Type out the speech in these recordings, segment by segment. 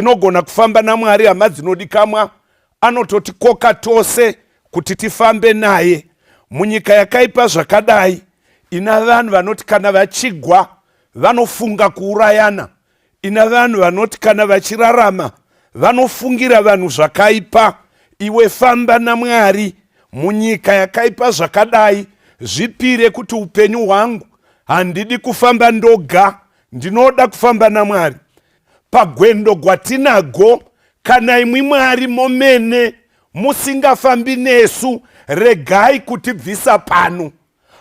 Tinogona kufamba naMwari hama dzinodikamwa, anototikoka tose kuti tifambe naye. Munyika yakaipa zvakadai, ina vanhu vanoti kana vachigwa vanofunga kuurayana, ina vanhu vanoti kana vachirarama vanofungira vanhu zvakaipa. Iwe famba naMwari munyika yakaipa zvakadai, zvipire kuti upenyu hwangu handidi kufamba ndoga, ndinoda kufamba naMwari. Pagwendo gwatinago, kana imwi Mwari momene musingafambi nesu, regai kutibvisa pano.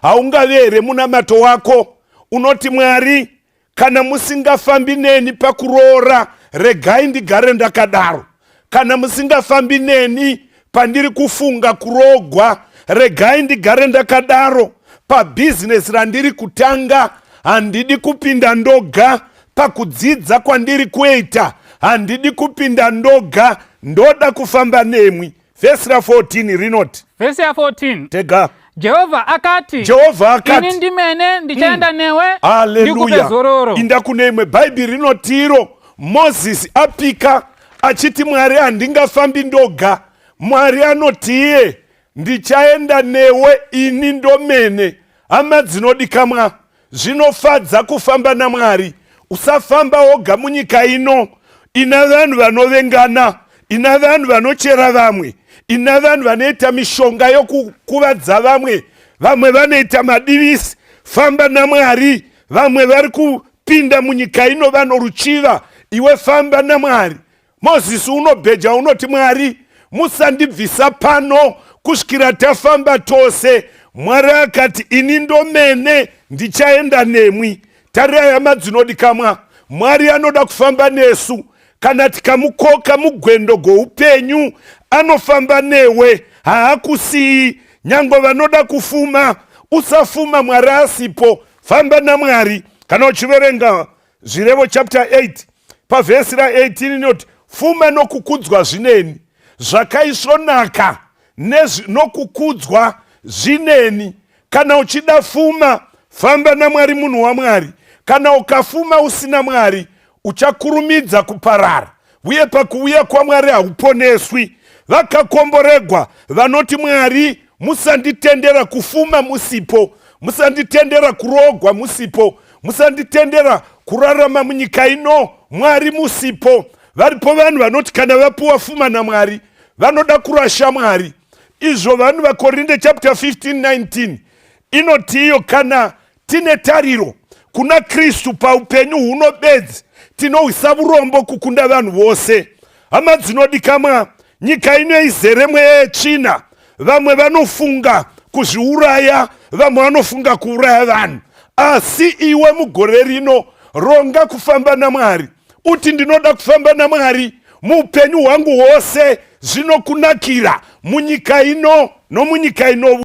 Haungave here munamato wako unoti, Mwari, kana musingafambi neni pakuroora, regai ndigare ndakadaro. Kana musingafambi neni pandiri kufunga kuroogwa, regai ndigare ndakadaro. Pabhizinesi randiri kutanga, handidi kupinda ndoga. Pakudzidza kwandiri kuita, handidi kupinda ndoga, ndoda kufamba nemwi. Vhesi ra14 rinoti, Vhesi ya14. Tega. Jehovha akati, Jehovha akati, ini ndimene ndichaenda newe, ndikupe Haleluya. zororo. Inda kune imwe Bhaibheri rinotiro Mozisi apika achiti, Mwari, handingafambi ndoga. Mwari anoti iye, ndichaenda newe ini ndomene. Hama dzinodikamwa, zvinofadza kufamba naMwari. Usafamba woga munyika ino ina vanhu vanovengana, ina vanhu vanochera vamwe, ina vanhu vanoita mishonga yokukuvadza vamwe, vamwe vanoita madivisi. Famba naMwari. Vamwe vari kupinda munyika ino vanoruchiva, iwe famba naMwari. Mozisi unobheja unoti, Mwari, musandibvisa pano kusvikira tafamba tose. Mwari akati, ini ndomene ndichaenda nemwi. Tarirai hama dzinodikamwa, Mwari anoda kufamba nesu. Kana tikamukoka mugwendo gwoupenyu, anofamba newe, haakusiyi. Nyangwe vanoda kufuma, usafuma Mwari asipo. Famba naMwari. Kana uchiverenga Zvirevo chapter 8 pavhesi ra18 inoti, fuma nokukudzwa zvineni, zvakaisvonaka nokukudzwa zvineni. Kana uchida fuma, famba naMwari, munhu waMwari. Kana ukafuma usina Mwari, uchakurumidza kuparara, uye pakuuya kwaMwari hauponeswi. Vakakomboregwa vanoti, Mwari, musanditendera kufuma musipo, musanditendera kuroogwa musipo, musanditendera kurarama munyika ino Mwari musipo. Varipo vanhu vanoti kana vapuwa fuma naMwari vanoda kurasha Mwari. Izvo vanhu vaKorinde chapter 15 19 inoti iyo, kana tine tariro kuna Kristu paupenyu huno bedzi, tinohwisa vurombo kukunda vanhu vose. Hama dzinodikamwa, nyika ino izere mweya yetsvina. Vamwe vanofunga kuzviuraya, vamwe vanofunga kuuraya vanhu. Asi iwe mugore rino ronga kufamba naMwari, uti ndinoda kufamba naMwari muupenyu hwangu hwose, zvinokunakira munyika ino nomunyika ino.